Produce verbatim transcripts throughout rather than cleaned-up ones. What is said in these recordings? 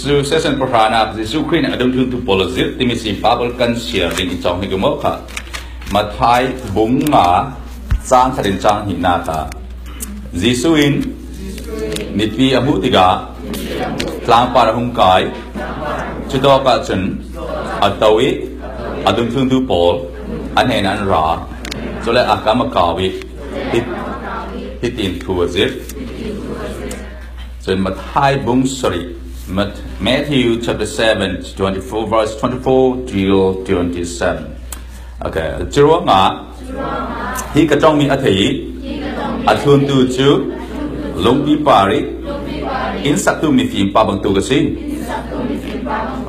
Cu session program ah Jesuh Khrih in a dungthluntu pawl a zirh timi si Bible kan siar ding i cawng hi maw kha. Matthai bung nga cang khat in cang hnihnak ah Jesuh in mipi a hmuh tikah tlangpar a hung kai. Cutawk ah cun a to i a dungthluntu pawl a hnenah an ra. Cule a kam a kau i hi, hitin thu a zirh. Cun Matthai bung, sorry, Mat-, Matthew chapter seven, twenty-four, verse twenty-four till twenty-seven. Okay, curuangah hi ka ṭongmi a thei i a thluntu cu lungpi par i inn saktu mifim pa bangtuk a si.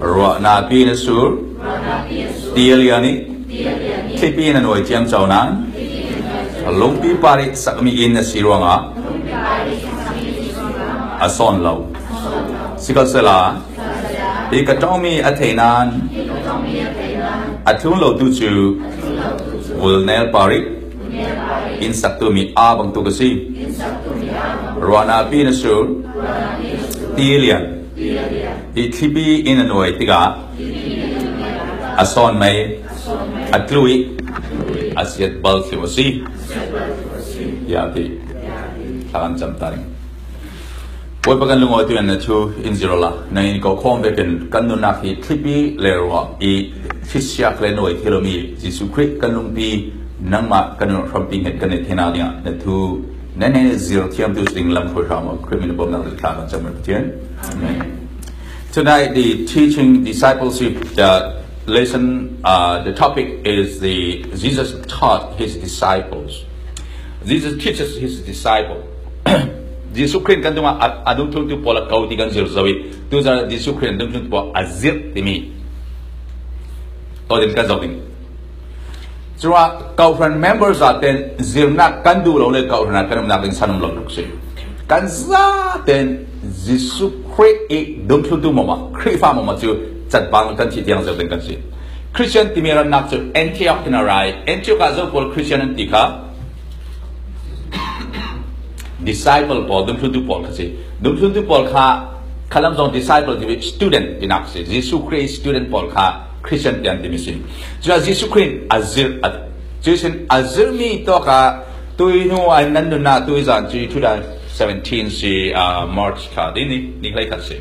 Ruahnak pi in a sur, ti a lian i thlipi in a nuai ciamco nain, lungpi par i sakmi inn a si ruangah a sawn lo. Sikhalsehla, hi ka ṭongmi a thei nain a thlun lotu cu vulnel par i inn saktu mi aa bangtuk a si. Ruahnak pi in a sur, ti a lian i thlipi in a nuai tikah a sawn mei, a tlu i a siat bal thliu a si, tiah a ti. Thla kan cam ta ding. Bawipa kan lungawitui in na thu in zir awla, nang in ko khawm vekin kan nunnak hi thlipi le ruah i thlisiak le nuai thei lomi Jesuh Khrih kan lungpi, nangmah kan nun hrampi hnget kan neih theinak dingah na thu nan hnenah zir thiamtu si ding lam hruai hram aw. Khrih min a bawmnak le thla kan cam Pathian. Amen. Tonight, the teaching discipleship, the lesson, uh, the topic is the Jesus taught his disciples. Jesus teaches his disciple. Jesuh Khrih kan tungah a, a dungthluntu pawl a ko ti kan zir zo i, tuzan Jesuh Khrih a dungthluntu pawl a zirh timi aw din kan zoh ding. Curuangah kawhhran member zaten zirnak kan duh lo le kawhhran ah kan umnak ding san um lo tuk si. Kan zaten Jesuh Khrih i dungthluntu mawmah, Khrihfa mawmah cu catbang kan thih tiang zirh ding kan si. Christian timi rannak cu Antioch in a ra i, Antioch ah zo pawl Christian an ti kha, disciple pawl, dungthluntu pawl kha si. Dungthluntu pawl kha khalam zong disciple ti student tinak si. Jesuh Khrih student pawl kha Christian tian timi si. Cuah Jesuh Khrih a zirh a, cuihsin a zirhmi tawkah tui hnu ah nan nunnak tui zan cu two thousand seventeen si, ah, March kha dini, ni hlei khat si.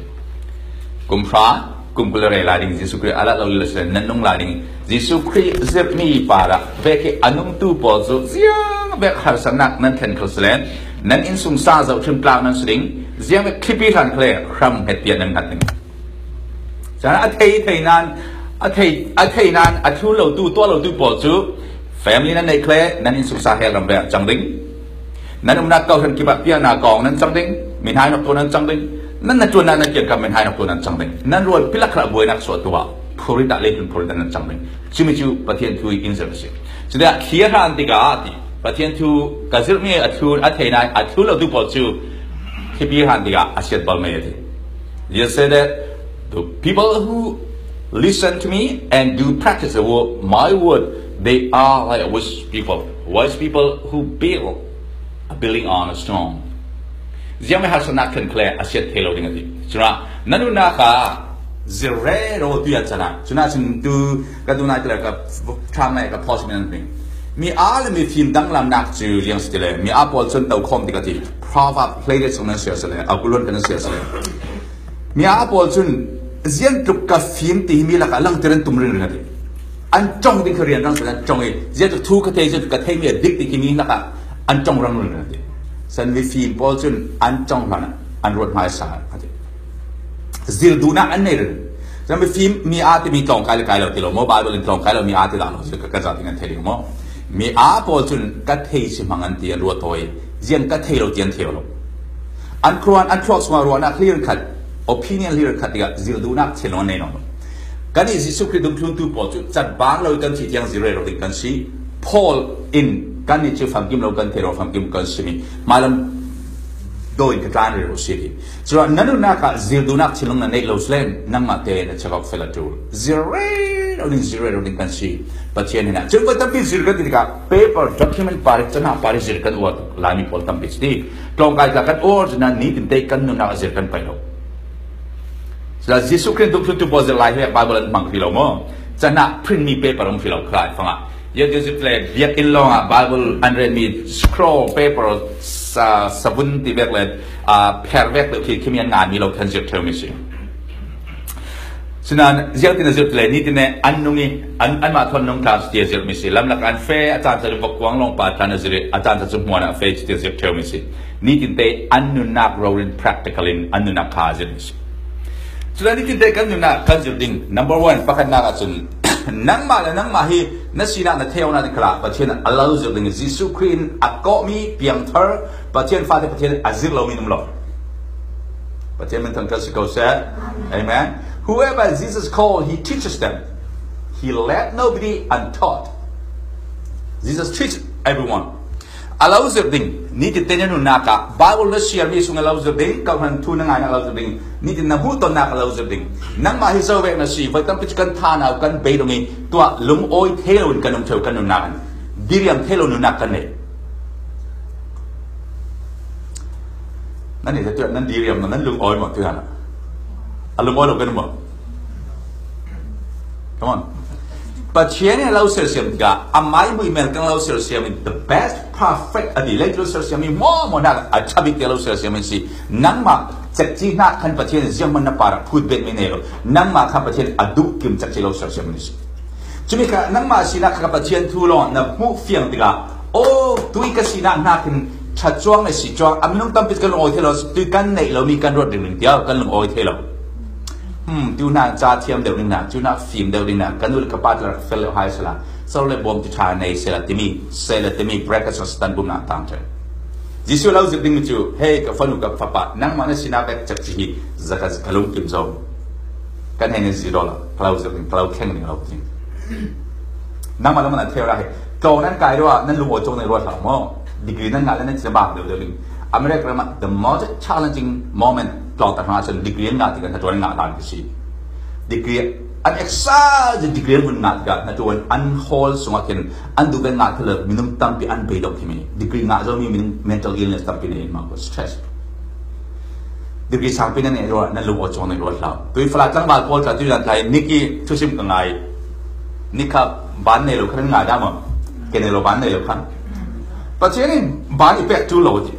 Kum hra, kum kul le rei lai ding Jesuh Khrih a lah lo le sile nan nung lai ding. Jesuh Khrih zirhmi parah vek i a nungtu pawl cu ziang vek harsatnak nan thlen khal sile, nan innsungsang zohṭhim tlak nan si ding, ziang vek thlipi hlan khal le hram hnget tiah nan hngat ding. Caan a thei, thei nan, a thei, a thei nan a thlun lotu, tuah lotu pawl cu family nan neih khal le nan innsungsang hell ram vek cang ding. Nan umnak kawhhran kipah piaknak kong nan cang ding, mihnainok tu nan cang ding, nan na ṭuannak nan kiangkap mihnainok tu nan cang ding, nan rualpi lak khalah buainak suahtu ah phurrit ah leitlun phurrit ah nan cang ding. Cumi cu Pathian thu i in zirh a si. Cuti ah thli a hran tikah a ti, Pathian thu ka zirhmi a thlun, a thei nain a thlun lotu pawl cu thlipi a hran tikah a siat bal mei a ti. Jesus said that the people who listen to me and do practice the word, my word, they are like wise people. Wise people who build a building on a stone. Ziang mi harsatnak thlen khal le a siat thei lo ding a ti. Cunah nan nunnak ah zirh rero tu ah caan ah. Cunah cun tu ka duhnak le ka ṭhang le ka phawt mi nan ding. Mi aa le mifim danglamnak cu ziang si ti le, mi aa pawl cun tokhawm tik a ti. Proverb hleiriat sung nan siar si le, a kulon kan siar si le. Mi aa pawl cun ziangtluk ka fim ti hi mi lakah langter an tum ringring a ti. An ṭong ding kha rian rang an ṭong i, ziangtluk thu ka thei, ziangtluk ka theimi a dik ti khi mi lakah an ṭong rang ringring a ti. San mifim pawl cun an ṭong hlan ah an ruat hmaisa a ti. Zir duhnak an nei ringring. San mifim mi aa timi tlawng kai le kai lo ti lo maw, Bible in tlawng kai lo mi aa ti dah lo, zir ka, ka zat ding an thei ding maw. Mi aa pawl cun ka thei si hmang an ti, an ruat tawi. Ziang ka thei lo ti an thei lo. An khua an thluak sungah ruahnak hlir khat, opinion hlir khat tikah zir duhnak thinlung an nei nawn lo. Kan i Jesuh Khrih dungthluntu pawl cu catbang lo i kan thih tiang zir rero ding kan si. Paul in kan i cu famkim lo kan thei lo, famkim kan simi. Mailam daw in ka tlan rero si ti. Curuah na nunnak ah zir duhnak thinlung na neih lo sile, nangmah te na check out fel a ṭul. Zir rero ding, zir rero ding kan si. Pathian hinah cun voi tampi zir kan ti tikah paper, document parih, cahnak parih zir kan uar tuk. Laimi pawl tampi si ti. Tlawngkai tla kan uar cun nitin te kan nunnak a zir kan paih lo. Jesu Khrih dungthluntu pawl zirh lai hi Bible an hmang hi lo maw? Chan ah print mi paper um hi lo kha lai fang ah. Ziatin zirh le biakinn lawng ah Bible an ren mi scroll paper sa, savun ti vek le, ah, pher vek le khi, khi mi an ngai mi lo khan zirh theu mi si. Sinan ziatin a zirh le nitin e an nung i, an, anmah thawn nung tlan tia zirh mi si. Lamlak an fe a chan sa vok kuang lawng pa tlan a zirh, a chan sa chu hmuan ah fe tia zirh theu mi si. Nitin te an nunnak role in practical in an nunnak kha zirh mi si. Cun a nitin te kan nunnak kan zirh ding. Number one, pakhatnak ah cun nangmah le nangmah hi na sinak na theinak ding khalah Pathian a lo zirh ding. Jesu Khrih in a kawhmi piangthar Pathian fate Pathian a zirh lomi an um lo. Pathian min thangṭhat si ko seh. Amen. Whoever Jesus called, he teaches them. He left nobody untaught. Jesus teaches everyone. A lo zirh ding, nitin te na nunnak ah Bible na siarmi sung a lo zirh ding, kawhhran thu na ngainak a lo zirh ding, nitin na hmuhtonnak a lo zirh ding. Nangmah hi zo vek na si, voi tampi cu kan thanau kan beidong i tuah lungawi thei lo in kan um theu kan nunnak in diriam thei lo nunnak kan nei. Nan i tuah nan diriam nan lungawi maw tuah a lungawi lo kan um maw? Come on. Pathian in a lo sersiam tikah a mai hmuihmel kan lo sersiam in the best perfect a ti lei lo sersiam in maw maw nak a ṭha bik ti a lo sersiam in si. Nangmah cekci hna khan Pathian in zianghman na parah phut bet mi nei lo. Nangmah kha Pathian a duh kim cekci lo sersiam in si. Cumi kha nangmah sinak kha Pathian thu lawng na hmuh fiang tikah aw tui ka sinak hna khin ṭha cuang le si cuang a minung tampi kan lungawi thei lo, tui kan neih lomi kan ruat ringring tiah kan lungawi thei lo. Hmm, tu hna ca thiam deuh ding hna, cu hna fim deuh ding hna, ka nu le ka pa tla fel deuh hai sela, so le bawm ti ṭha nei sela timi, sela timi, bracket sa Satan bum na tang ṭha. Jesuh lo zirh ding cu, hei, ka fanu ka fapa, nangmah na sinak bek cek ci hi, zaka ka lungkim zo. Kan hei na zirh dawh lo, ka lo zirh ding, ka lo thleng ding lo ding. Nangmah lam na theu ra hei, tlawng nan kai ruah, nan lungawi cawng ding ruat hlah maw? Degree nan ngah le nan cina bak deuh deuh ding. America ram ah the most challenging moment tlawng tak hna cun degree an ngah tikah hnaṭuan an ngah hlan ka si. Degree an exercise degree an vun ngah tikah hnaṭuan an hall sungah khin an duh ve ngah thei lo minung tampi an beidong thimi. Degree ngah zomi minung mental illness tampi nei in mah ko stress. Degree sangpi nan neih ruah nan lungawi cawng ding ruat hlah. Tui fala tlangval pawl tla tui nan tlai Nikki thusim ka ngai. Nikha ban nei lo khan an ngai dah maw? Ke nei lo ban nei lo khan. Pathian in ban i pek tu lo ti.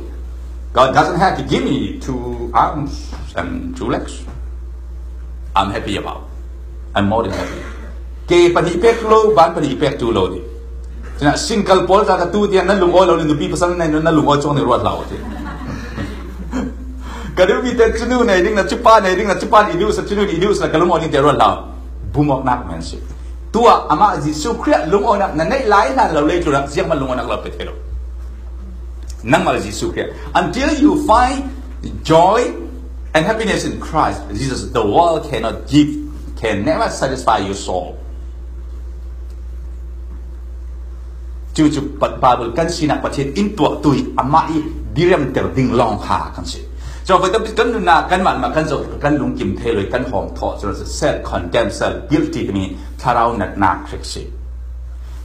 God doesn't have to give me two arms and two legs. I'm happy about. I'm more than happy. Ke pahnih pek tu lo, ban pahnih pek tu lo ti. Cina single pawl ta ka tu tiang nan lungawi lo ni nupi pasal nan nan lungawi cawng ni ruat hlau ti. Ka duh mi te cunu nei ding na cupa nei ding na cupa i duh sa cunu i duh sa ka lungawi ni te ruat hlau. Bumawknak men si. Tua amah Jesuh Khrih lungawinak na neih lai hlan lo lei tlunah zianghman lungawinak lo pe thei lo. Nangmah le Jesuh Khrih. Until you find joy and happiness in Christ Jesus, the world cannot give, can never satisfy your soul. Cucu Bible kan sinak Pathian in tuah tui amah i diriamter ding lawng kha kan si. Cun voi tampi kan nunnak kan mah kan zoh kan lungkim thei lo kan hawm thawh cun self condemn, self guilty timi thlarau natnak hrik si.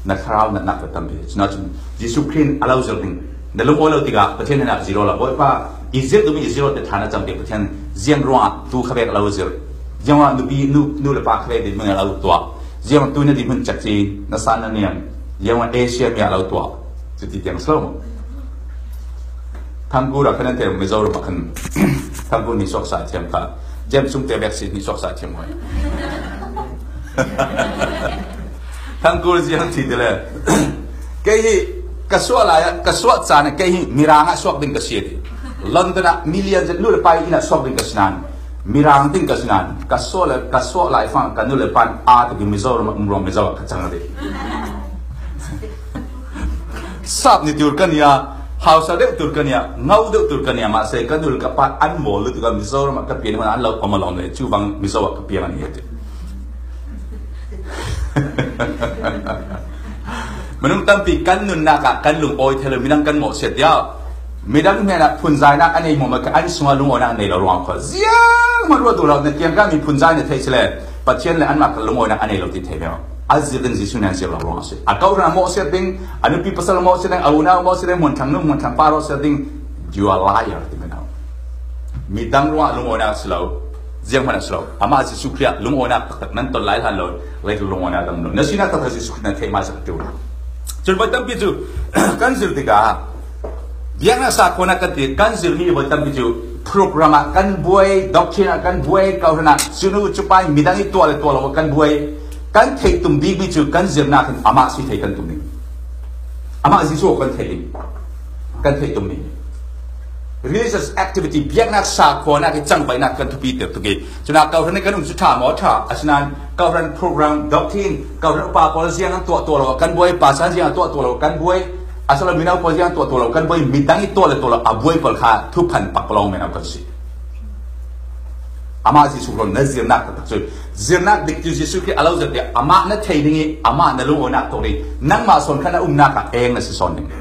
Na thlarau natnak ka tampi. Cun cun Jesuh Khrih a lo zirh ding. Na lungawi lo tikah Pathian hnenah zero lo. Bawipa, i zirh dum i zero te ṭhan a cam ding Pathian ziang ruangah tu kha vek a lo zirh. Ziang ruangah nupi, nu, nu le pa kha vek ding hmun a lo tuah. Ziang tu na ding hmun cak ci, na san na niam. Ziang ruangah Asia mi a lo tuah. Cuti tiang si lo maw? Thangkur ah khan an thei Mizoram ah khan Thangkur ni suak sa thiam kha. Jem sung te vek si ni suak sa thiam hoi. Thangkur ziang thi ti le. Kei hi ka suah lai ah, ka suah caan ah kei hi Mirang ah suak ding ka si a ti. London ah million zet nu le pai inn ah suak ding ka si nan. Mirang ding ka si nan. Ka suah le, ka suah lai fang ka nu le pan a ti Mizoram ah um ruang Mizo ah ka cang a ti. Sap ni tur ka nia, hausa deuh tur ka nia, ngau deuh tur ka nia, mahse ka nu le ka pa an mawl lutuk ah Mizoram ah ka pian hmanh an lo om a lawm le, cu vang Mizo ah ka piang a ni a ti. Minung tampi kan nunnak ah kan lungawi thei lo, midang kan ngawhsiat tiah midang hnenah phunzainak a nei hmuahmah kha an sungah lungawinak a nei lo ruang kho. Zianghman ruat duh lo, na kiangkah mi phunzai na theih si le Pathian le anmah kha lungawinak a nei lo ti thei ve. A zirh in Jesuh nih an zirh lo ruang a si. A kawhhran a mawhsiat ding, a nupi pasal a mawhsiat ding, a unau a mawhsiat ding, hmuanthang nu, hmuanthang pa a mawhsiat ding, you are liar, ti mi no. Midang ruangah lungawinak a si lo. Zianghman a si lo. Amah Jesuh Khrih ah lungawinak taktak nan ton lai hlan lo, leitlun lungawinak dam lo. Na sinak taktak Jesuh Khrih na theih masa tu. Cun voi tampi cu kan zir tikah biaknak sakhuanak kan ti, kan zirmi voi tampi cu program ah kan buai, doctrine ah kan buai, kawhhran ah cunu cupai midang ih tuah le tuah lo kan buai. Kan theih tum bikmi cu kan zirnak in amah si thei kan tum ding. Amah Jesuh kan theih ding. Kan theih tummi religious activity, biaknak sakhuanak ih cangvaihnak kan thupi ter tuk ih. Cunah kawhhran ih kan um cu ṭha maw ṭha? Asinain kawhhran program, doctrine, kawhhran upa pawl ziang an tuah tuah lo kan buai, pastor ziang an tuah tuah lo kan buai, asilo mino pawl ziang an tuah tuah lo kan buai, midang ih tuah le tuah lo a buai pawl kha thuphan pak lawng men kan si. Amah Jesuh Khrih na zirnak taktak cu, zirnak dik cu Jesuh Khrih a lo zir tiah amah na thei ding ih amah na lungawinak tuak ding, nangmah sawn khan a umnak ah eng na si sawn ding.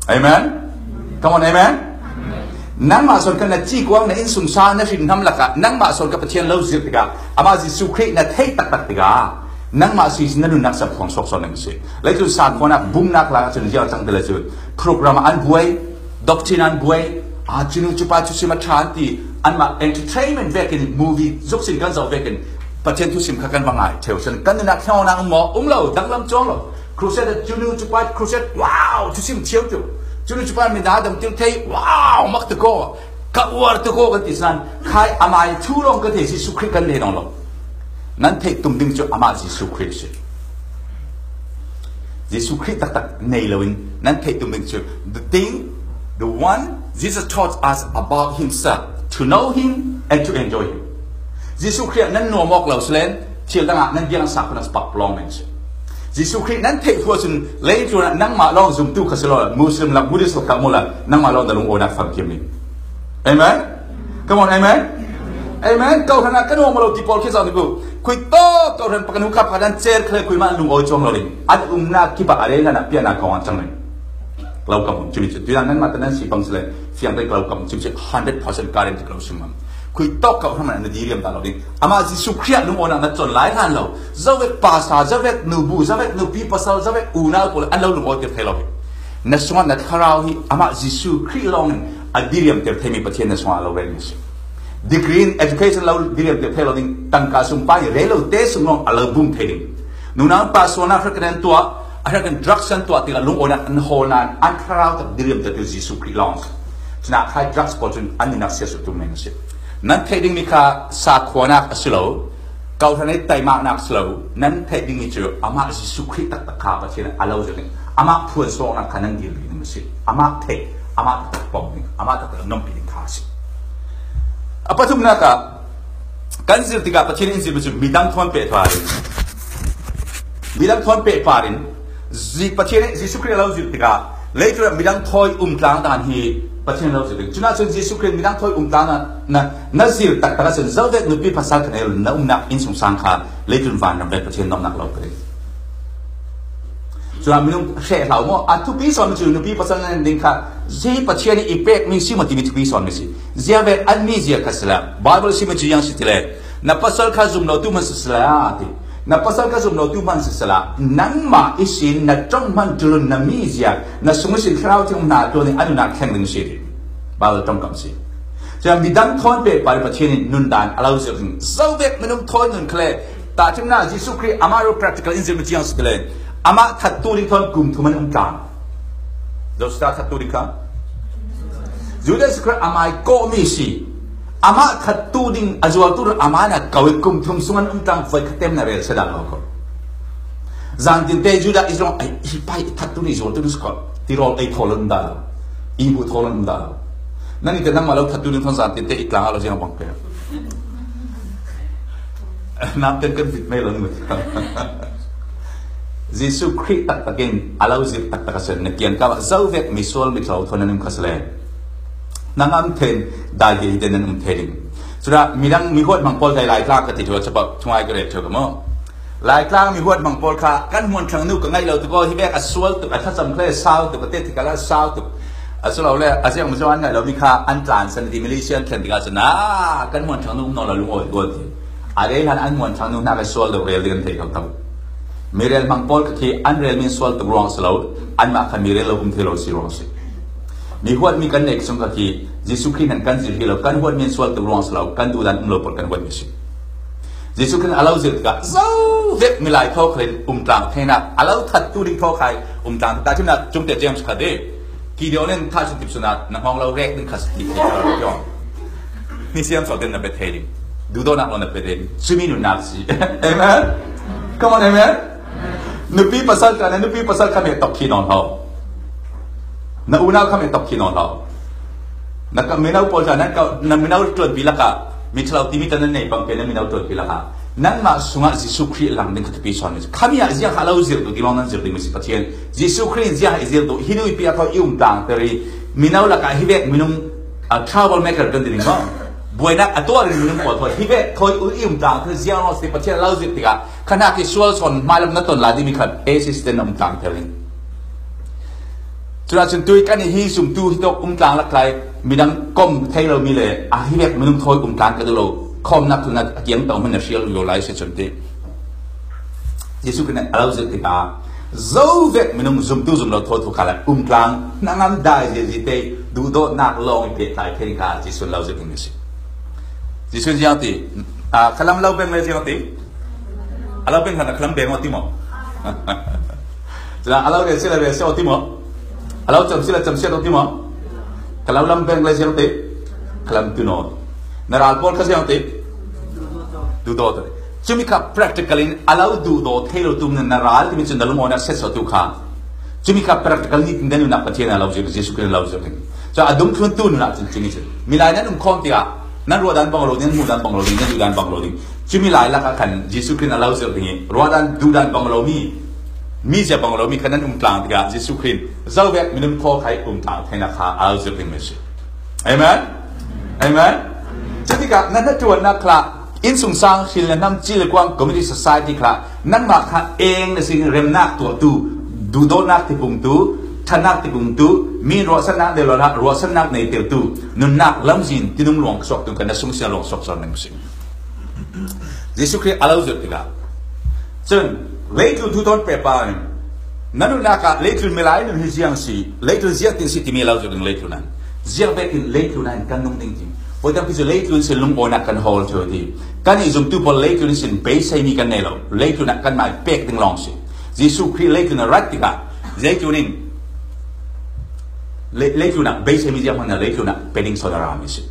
Amen. Come on, amen. Nangmah sawn khan na cikuang, na innsungsang, na hrinhnam lakah nangmah sawn kha Pathian lo zir tikah amah Jesuh Khrih na theih taktak tikah nangmah si na nunnak sa phuang suak sawn ding si. Leitlun sakhuanak bumnak lak ah cun ziang cang ti le cu program ah an buai, doctrine an buai, aa, cunu cupa thusim a ṭha an ti, anmah entertainment vekin, movie zuk sin kan zoh vekin Pathian thusim kha kan va ngai ṭheu. Cun kan nunnak hnawnang um maw? Um lo, danglam cuang lo. Crusade, cunu cupa crusade, wow, thusim thiam tu. Cunu cupa mi na dam tir thei, wow, mak tu ko, ka uar tu ko kan ti san. Khai amai thu lawng kan thei, Jesuh Khrih kan leh nawn lo. Nan theih tum ding cu amah Jesuh Khrih si. Jesuh Khrih taktak nei loin nan theih tum ding cu, the thing, the one Jesus taught us about himself, to know him and to enjoy him. Jesuh Khrih ah nan nuam awk lo silen thil dangah nan biaknak sakhuanak pak lawng men si. Jesuh Khrih nan theih hruai cun leitlun ah nangmah lawng zumtu kha si lo, Muslim lak, Buddhist lak kha mu la, nangmah lawng na lungawinak famkim ding. Amen. Come on, amen. Amen. Kawhhran ah kan um lo ti pawl khi zoh ni ku. Khui tawk kawhhran pakhat hnu kha pakhat an cer kha le kuimah lungawi cuang lo ding. An umnak kip ah a rel hlan ah piahnak kong an cang ding. Lo kam um cumi cu. Tuinak nanmah te nan si pang si le fiang ding lo kam um cumi cu hundred percent guarantee ka lo sim ngam. Khui tawk kawhhran ah na diriam dah lo ding. Amah Jesuh Khrih ah lungawinak na con lai hlan lo. Zavek pasa, zavek nubu, zavek nupi pasal, zavek unau pawl an lo lungawi tir thei lo ding. Na sungah na thlarau hi amah Jesuh Khrih lawngin a diriamter theimi Pathian na sungah a lo relmi a si. Degree in education lo diriamter thei lo ding, tangka sumpai rel lo te sung lawng a lo bum thei ding. Nunau pa sualnak hrekkhat an tuah, a hrekkhat drugs an tuah tikah lungawinak an hawl nain an thlarau tak diriamtertu Jesuh Khrih lawng a si. Cunah khai drugs pawl cun an nunnak siasuk tum men a si. Nan theih dingmi kha sakhuanak a si lo, kawhhran i taimaknak si lo, nan theih dingmi cu amah Jesuh Khrih taktak kha Pathian a lo zir ding, amah phuan suaknak kha nan dir ding a si. Amah theih, amah taktak pom ding, amah taktak nompi ding kha a si. A pathumnak ah kan zir tikah Pathian in zirmi cu midang thawn pehpar in, midang thawn pehpar in, Zi-, Pathian in Jesuh Khrih a lo zir tikah leitlun ah midang thawi um tlang dan hi Pathian lo zir ding. Cunah cun Jesuh Khrih midang thawi um tlang dan na, na zir taktak ahcun zovek nupi pasal kha na umnak innsungsang kha leitlun vanram vek Pathian nomnak lo ka ding. Cunah minung hreh hlau maw? A thupi sawnmi cu nupi pasal nan ding kha hi Pathian i pekmi si maw timi thupi sawnmi si. Ziavek an mizia kha si la, Bible simi cu ziang si ti le, na pasal kha zum lo tu hman si sila ti. Na pasal kha zum lo tu hman si sila, nangmah ihsin na ṭong hman ṭulun na mizia, na sung ihsin thlarau thiang hna ṭuan in a nunnak thleng ding si ti. Bible ṭongkam si. Cun midang thawn pehpar Pathian in nundan a lo zir ding. Zovek minung thawn nun kha le, tahṭhimnak Jesuh Khrih amah ruah practical in zirmi ciang si ti le, amah thattu ding thawn kum thum an um tlang. Zo si ta thattu ding kha? Judas Iskariot amai kawhmi si. Amah thattu ding a zuartu run amah na ko i kum thum sung an um tlang voi kha tem na rel sedan lo ko. Zan tinte Judas Iskariot ai hi pai thattu ding zuartu ding si ko. Ti rawl ei thawl an um dah lo. I bu thawl an um dah lo. Nan i te nangmah lo thattu ding thawn zan tinte i tlang a lo ziang bang pe. Nam ten kan vit mai lo ni. Jesuh Khrih taktak in a lo zir taktak a si na kiangkap ah zovek misual mitlo thawn nan um kha si le. Nang am then dai hi te nan um thei ding. Cunah midang mihuat hmang pawl kha Laitlang ka ti ṭheu a, capa thungai ka rel ṭheu ka maw? Laitlang mihuat hmang pawl kha kan hmuan ṭhang nu ka ngaih lo tuk aw, hi vek a sual tuk, a thlacam kha le sau tuk, a te tikal a sau tuk. A si lo le a ziang maw an ngaih lo mi kha an tlansan ti Malaysia an thlen tikah cun, a kan hmuan ṭhang nu um nawn lo lungawi tuan ti. A rel hlan an hmuan ṭhang nu hna ka sual deuh rel ding an thei ko tawn. Mi rel hmang pawl kha khi an rel mi an sual tuk ruang a si lo, anmah kha mi rel lo um thei lo si ruang a si. Mi huat mi kan neih chung kha khi Jesu Khrih in kan zir hi lo, kan huat mi sual tu ruang si lo, kan duhdan um lo pawl kan huat mi si. Jesu Khrih in a lo zir tikah zo vek milai thaw khalin um tlang theinak, a lo thattu ding thaw khai um tlang ta thimnak cungte James khat hi. Gideon in thah sun tip sunah na hong lo rek ding khat si ti thei lo. Ni siam so den na pe thei ding. Duhdawhnak lo na pe thei ding. Sumi nunnak si. Amen. Come on, amen. Nupi pasal kan, nupi pasal kan me tok khi non ho. Na unau kha me tok khi nawn lo. Na ka mino pawl ta, na ka, na mino tlonpi lakah, mi thalo timi ta na nei pang pe na mino tlonpi lakah, nangmah sungah Jesu Khrih lang ding kha thupi sawn mi. Khami ah ziang kha lo zir tu ti lawng nan zir ding mi si Pathian. Jesu Khrih in ziang kha i zir tu, hi nu i pi a thaw i um tlang teri, mino lakah hi vek minung, a, trouble maker kan ti ding maw. Buainak a tuah ding minung pawl thaw, hi vek thaw i um tlang teri ziang lo si Pathian lo zir tikah, kha nak i sual sawn hmailam na ton lai ding mi khat assistant um tlang teri. Cunah cun tui kan i hi zumtu hi tawk um tlang laklai midang kom thei lo mi le a hi vek minung thawi um tlang ka duh lo khawmnak tu na a kiang tawh hmun na hrial lo lai si cun ti. Jesuh Khrih a lo zirh tikah zo vek minung zumtu zum lo thawi tu kha le um tlang hnangam dai zia zite duhdawtnak lawng i pehtlai thei kha Jesuh lo zirh ding a si. Jesuh ziang ti, ah, khalam lo beng le ziang ti. A lo beng hlan a khalam beng aw ti maw? Cila a lo rel si le rel si aw ti maw? A lo cam si le cam si aw ti maw? Ka lo lam beng le ziang ti. Khalam tun aw. Na ral pawl kha ziang ti. Duhdaw ti. Cumi kha practical in a lo duhdaw thei lo tum na ral timi cun na lungawnak set so tu kha. Cumi kha practical nitin dan nunnak Pathian a lo zirh, Jesuh Khrih a lo zirh ding. Cun a dungthluntu nunnak cun cumi cun. Milai nan um khawm tikah nan ruahdan bang lo ding, nan hmuhdan bang lo ding, nan duhdan bang lo ding. Cumi lai lakah khan Jesuh Khrih a lo zirh ding i ruahdan duhdan bang lo mi, mi zia bang lo mi kha nan um tlang tikah Jesuh Khrih zo vek minung thaw khai um tlang theinak kha a lo zirh ding mi si. Amen? Amen? Cutikah nan hnaṭuannak khlah, innsungsang hrilnak hnam, ci le kuang, community society khlah, nanmah kha eng na si remnak tuahtu, duhdawtnak tipungtu, ṭhatnak tipungtu, mi ruahsannak deuh lo hlah, ruahsannak neitertu, nunnak lamzin tinung luang suaktu kan na sungsia luang suak suak ning si. Jesuh Khrih a lo zirh tikah. Cun, leitlun thu tawn pehpar in, na nunnak ah leitlun milai nun hi ziang si, leitlun ziang tin si timi a lo zirh ding leitlun an. Ziang vekin leitlun ah hin kan nung ding ti. Voi tampi cu leitlun sin lungawinak kan hawl ṭheu ti. Kan i zumtu pawl leitlun sin beiseimi kan nei lo. Leitlun ah kan mai pek ding lawng si. Jesuh Khrih leitlun a rat tikah, leitlun in Le-, leitlun ah beiseimi ziah hmanh ah leitlun ah pe ding sawn a rami si.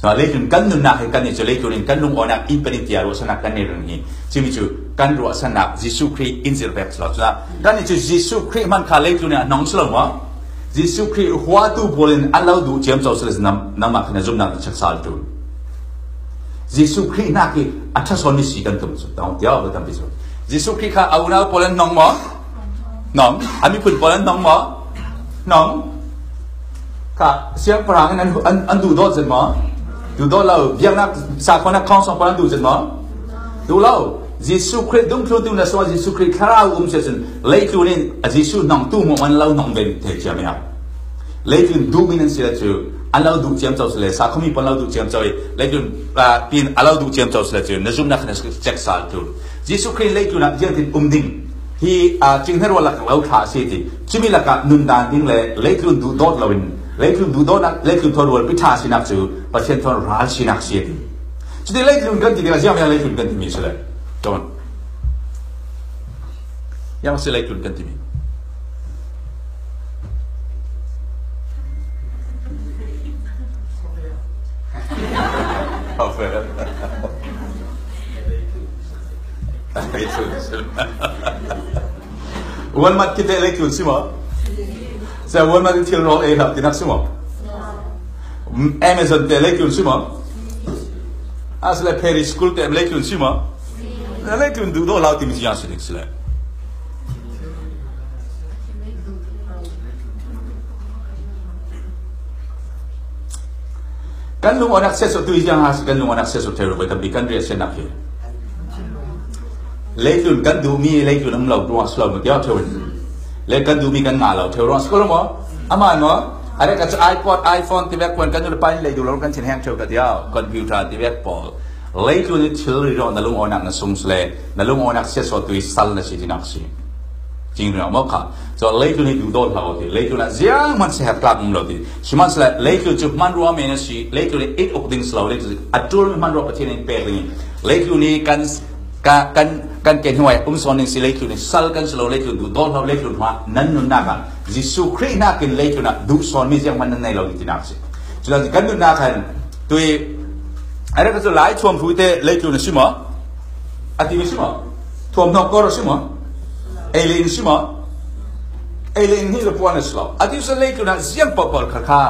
So, leitlun kan nunnak hi kan nih cu leitlun in kan lungawinak in pe ding tiah ruahsannak kan nei rih hi. Cumi cu kan ruahsannak Jesuh Khrih in zirh vek si lo. Cun kan nih cu Jesuh Khrih hman kha leitlun in a hnong si lo maw? Jesuh Khrih huatu pawl in an lo duh ciamco si le nam-, nangmah khan a zumnak na chek sal tu. Jesuh Khrih hnak hi a ṭha sawn mi si kan tum cu, tong tiah a tampi cu. Jesuh Khrih kha a unau pawl in hnong maw? Hnong. A miphun pawl in hnong maw? Hnong. Kha siangpahrang in an, an, an duh dawt zet maw? Duh dawt lo. Biaknak sakhuanak khawngsawng pawl an duh zet maw? Duh lo. Jesuh Khrih dungthluntu na sungah Jesuh Khrih thlarau um si ahcun leitlun in a Jesuh hnongtu hmuh man lo hnong ve thei ciami a. Leitlun duhmi nan si le cu, an lo duh ciamco si le, sakhuami pawl lo duh ciamco i, leitlun, ah, pin a lo duh ciamco si le cu, na zumnak kha na cek sal tu. Jesuh Khrih leitlun ah ziangtin um ding hi, ah, cinghnarua lak lo thla a si ti. Cumi lakah nundan ding le leitlun duh dawt loin, leitlun duh dawtnak, leitlun thawn rualpi ṭha sinak cu, Pathian thawn ral sinak si a ti. Cuti leitlun kan ti ding a ziangmia leitlun kan timi si le. Come on. Yang si leitlun kan timi. Walmart kite leitlun si maw? Sa Walmart thil rawl ei hlah tinak si maw? Amazon te leitlun si maw? Asile Paris School te leitlun si maw? Leitlun duh dawh lau timi ziang si ding si le. Kan lung awnak siasawh tu i ziang ha si kan lung awnak siasawh thei lo, voi tampi kan riahsiatnak hi. Leitlun kan duhmi leitlun um lo ruang si lo, tiah theu in. Le kan duhmi kan ngah lo theu ruang si ko lo maw? Amah maw? A rek a cu iPod, iPhone tivek puan kan nu le pa in lei duh lo kan thin heng theu ka tiah computer tivek pawl. Leitlun i thil ri rawh na lung awnak na sung si le na lung awnak siasawh tu i sal na si tinak si. Cing ringawh maw kha. Cun leitlun hi duhdaw hlah aw ti, leitlun ah zianghman siaherh tlak um lo ti. Sihmanhsehlaw leitlun cu hmanrua men a si, leitlun hi it uk ding si lo, leitlun cu a ṭul mi hmanrua Pathian in pek ding i, leitlun hi kan, ka, kan, kan ken hnuai um sawn ding si, leitlun hi sal kan si lo, leitlun duhdaw hlah, leitlun hna nan nunnak ah Jesuh Khrih hnakin leitlun ah duh sawn mi zianghman nan nei lo ding tinak a si. Cucaah kan nunnak khan tui, a rek cu Lai thuam hrui te leitlun a si maw? A timi si maw? Thuam hnawk kawr a si maw? Ei le in si maw? Ei le in hnih le puan a si lo. A ti cu leitlun ah ziang pohpoh kha kha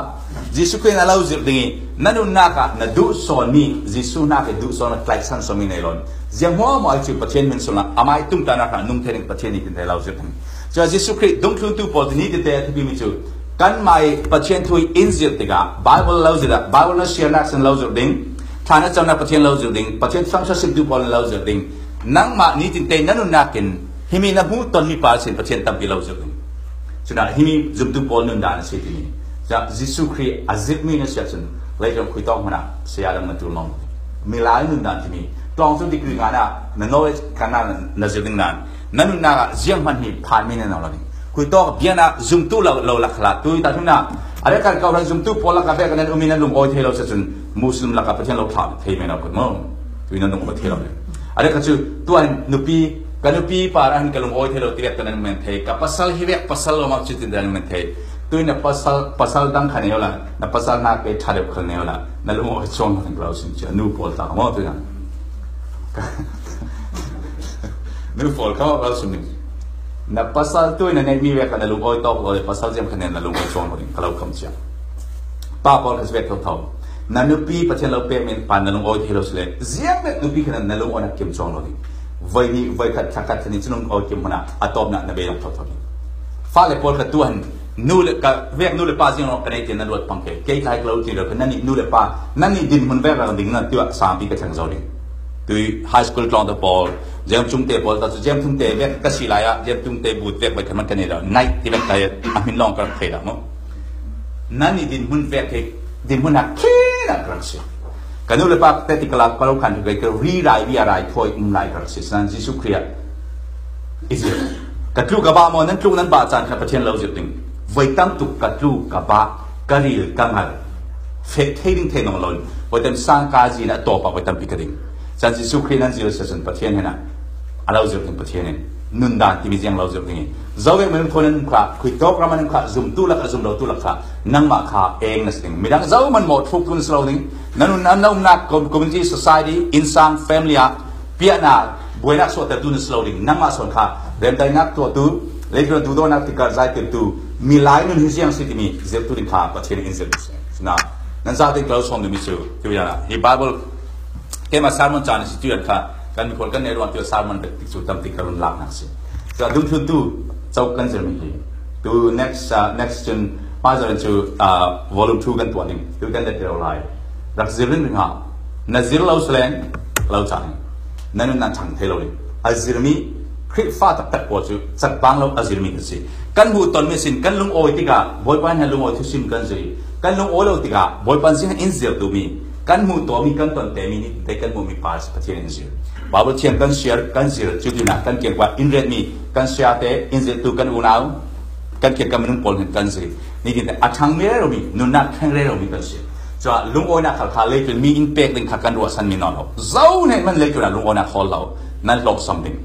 Jesuh Khrih na lo zirh ding i, na nunnak ah na duh sawn mi, Jesuh hnak i duh sawn a tlaihsan sawn mi nei lo. Ziang hmuahhmuah cu Pathian hmin sungah amai tumtahnak hna nung thei ding Pathian nitin te lo zirh ding. Cun Jesuh Khrih dungthluntu pawl ti nitin te a thupi mi cu kanmah i Pathian thu i in zirh tikah Bible lo zirh ah, Bible na siarnak sin lo zirh ding, thla na cawhnak Pathian lo zirh ding, Pathian thangṭhat simtu pawl in lo zirh ding. Nangmah nitin te na nunnak in himi na hmuh ton mi pa sin Pathian tampi lo zirh ding. Cunah himi zumtu pawl nundan a si timi. Cunah Jesuh Khrih a zirhmi na si ahcun leitlun khuitawk hmanh ah saya dang na ṭul maw? Milai nundan timi tlawng cu degree nga ah na knowledge khan na zirh ding nain na nunnak ah zianghman hi phanmi na lo ding. Khuitawk biaknak zumtu lo, lo lak khalah tui ta hnu ah a rek kan kawhhran zumtu pawl lakah vek nan um i nan lungawi thei lo si ahcun Muslim lakah Pathian lo thlah thei men lo kut maw? Tui nan lungawi thei lo. A rek cu tuan nupi, ka nupi pa ah hin ka lungawi thei lo ti vek kan nan men thei. Ka pasal hi vek pasal lo mak cu tin nan men thei. Tui na pasal, pasal dang kha neu la, na pasal nak pe ṭha deuh khal neu la, na lungawi chuang kha lo sim cia nu pawl ta maw tui na. Nu pawl kha maw lo sim ni. Na pasal tui na neihmi vek na lungawi tawk lo le pasal ziam kha nen na lungawi chuang lo ding ka lo kam cia. Pa pawl kha vek tho tho. Na nupi Pathian lo pek men pa na lungawi thei lo si le ziang vek nupi kha na lungawi na kim chuang lo ding. Voi ni, voi khat, thla khat, thla ni cu lungawi kim hmanh ah a tawpnak na bei lo tho tho ding. Fale pawl kha tuan nu le ka vek nu le pa zing lawng ka nei tiah na luat pang ke. Kei tlai ka lo ti lo kha nannih nu le pa, nannih dinhmun vek rang ding na tuah sangpi ka thang zo ding. Tui high school tlawng te pawl, ziam cung te pawl, ta cu ziam thum te vek ka si lai ah, ziam thum te but vek vek ka man ka nei lo. Naih ti vek ka a hmin lawng ka rak thei lo maw? Nannih dinhmun vek hi, dinhmun hna khin ah ka rak si. Ka nu le pa te ti ka lak ka lo khan ka ri rai bia rai thawi um lai ka rak si. Sinan Jesuh Khrih ah i zir. Ka tlu ka bah maw, nan tlu nan bah caan kha Pathian lo zirh ding. Voi tam tuk ka tlu ka bah, ka ril ka ngal. Feh thei ding thei nawn lo. Voi tam sang ka zin ah tawp ah voi tampi ka ding. Cun Jesuh Khrih nan zir si ahcun Pathian hin ah a lo zirh ding Pathian in nundan timi ziang lo zirh ding i. Zo vek minung thawn nan um kha, khuitawk ram an um kha, zumtu lak a zum lotu lak kha, nangmah kha eng na si ding. Midang zo man maw thuk tu na si lo ding. Nan, nan, nan umnak com-, community, society, innsang, family ah piahnak, buainak suahtertu na si lo ding. Nangmah sawn kha remdaihnak tuahtu, leitlun duhdawtnak tikar zaitirtu, milai nun hi ziang si timi zirhtu ding kha Pathian in zirh si. Na, nan zate ka lo sawm duhmi cu, hi Bible, keimah sermon caan a si tuan kha, kan mikhual kan nei ruang tuah sermon bek tik cu tam tik ka run laknak si. Cun a dungthluntu co kan zirmi hi. Tu next, ah, next cun hmaizarh cu, ah, volume two kan tuah ding. Tu kan let lo lai. Rak zir ringring ha. Na zir lo seleng lo caan. Na nun nan thang thei lo ding. A zirmi Khrihfa taktak pawl cu cakpang lo a zirmi kan si. Kan hmuh tonmi sin kan lungawi tikah Bawipa hin lungawi thusim kan zir i kan lungawi lo tikah Bawipa zing in zir duhmi kan hmuh tuahmi kan ton temi nih te kan hmuhmi pa si Pathian in zir. Baibal thiam kan siar, kan zir, cutinah kan kiangkua in retmi kan siate, in zirtu kan unau, kan kiangkam minung pawl hin kan zir. Nitin a ṭhangmi rero mi, nunnak thleng rero mi kan si. Cun lungawinak khal kha leitlun mi in pek ding kha kan ruahsanmi nawn lo. Zo hnen man leitlun ah lungawinak hawl lo, nan hlawhsam ding.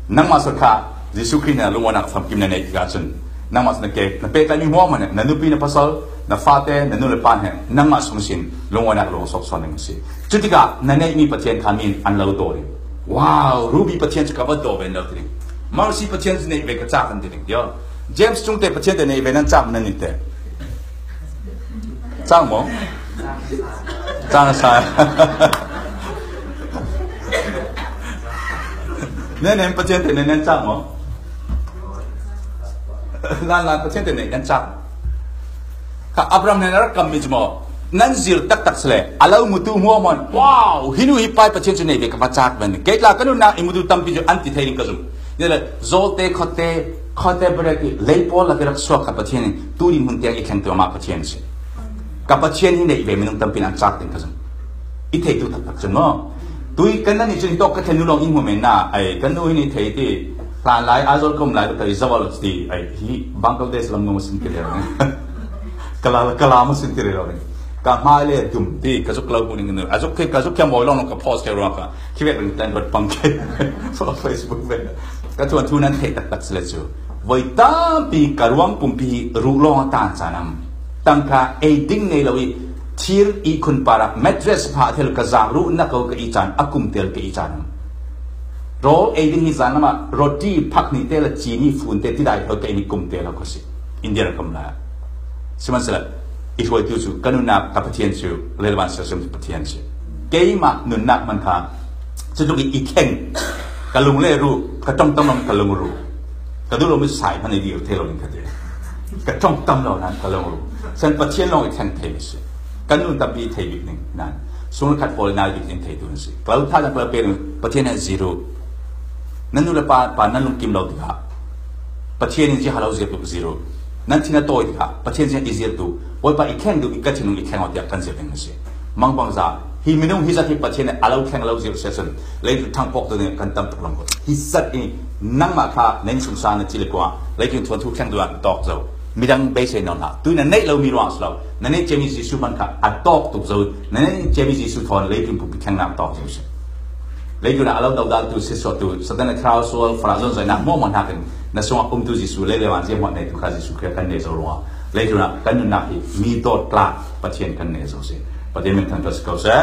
Nangmah sawn kha Jesuh Khrih hnenah lungawinak famkim na neih tikah cun nangmah sawn na ke, na pehtlaihmi hmuahhmuah nih, na nupi, na pasal, na fate, na nu le pa hnen nangmah sung sin lungawinak lung a sawk sawn ding a si. Cutikah na neihmi Pathian kha mi in an lo daw ding. Wow, Ruby Pathian cu ka va daw ve an lo ti ding. Mercy Pathian cu neih ve ka cak an ti ding. James Cung te Pathian te neih ve nan cak nan nih te. Cang maw? Cang a sa. Nen nen Pathian te nen nen cang maw? Lan lan Pathian te nen nen cang. Kha Abraham nen a rak kammi cu maw? Nan zir taktak sile a lo mutu hmuahhmuah. Wow, hi nu hi pai Pathian cu neih ve ka va cak ven. Kei tla ka nunnak i mutu tampi cu an ti thei ding ka zum. Zawlte, khawte, khawte berek i lei pawl lak i rak suak kha Pathian in tu dinhmun tiang i thlengtu amah Pathian a si. Ka Pathian hi neih ve minung tampi in an cak ding ka zong. I theitu taktak cun maw? Tui kan nan nih cun hitawk ka thlen nu lawng i hmu men na, ai, kan nu hi nih thei ti, Tan lai a zol kom lai ka i zawal ti ai hi Bangladesh lam ngam sin ti le. Kala kala ma sin ti le. Ka mai le dum ti ka zuk lau bu ning a zuk ke ka zuk ke moi long ka post ke ruang ka. Ki ve ring tan dot pang ke. So Facebook ve. Ka tuan tu nan thei tak tak sila chu. Voi tampi ka ruang pumpi ru long tan sanam. Tangka ei ding nei lo i thir i khun para mattress pha thel ka zang ru na ko ka i chan a kum tel ka i chan. Rawl ei ding hi zan lama roti phak ni te la chini fun te tidai ho ka i ni kum tel ko si. India ra kam la. Siman sila i huai tu chu ka nunna ka Pathian chu lelban sa sum Pathian chu. Keima nunna man kha chu tu i theng ka lung le ru ka tong tong ka lung ru. Ka du lo mi sai man i di thei lo ning ka te. Ka tong tam lo nan ka long ru. San Pathian long i theng thei si. Kan nun tam bi thei bi ning nan. Sung khat pol na bi ning thei tu si. Klau tha jang klau pe ning Pathian han zero. Nan nu le pa pa nan lung kim lo ti kha. Pathian in ji ha lo zero tu zero. Nan thina toi ti kha. Pathian ji i zero tu. Oi pa i theng tu i ka thin i theng o ti kan zero ning si. Mang bang za. Hi minung hi zat hi Pathian a lo thleng lo zir se sun. Leitu thang pok tu ne kan tam tuk lam ko. Hi zat i nang ma kha nen sung sa na chi le kwa. Leitu thuan thu thleng tu an tok zo. Midang bei se non ha. Tu na nei lo mi ruang slo. Na nei chemi Jesu man kha a tok tuk zo. Na nei chemi Jesu thon leitu pu pi thleng na tok zo se. Leitu na a lo dau dal tu se so tu. Satan a crowd soul fra zon zai na mo man ha kan. Na sung a um tu Jesu le le wan je mo nei tu kha Jesu kha kan nei zo ruang. Leitu na kan nun na hi mi dot kla Pathian kan nei zo se. Pathian min thang tu se ko se.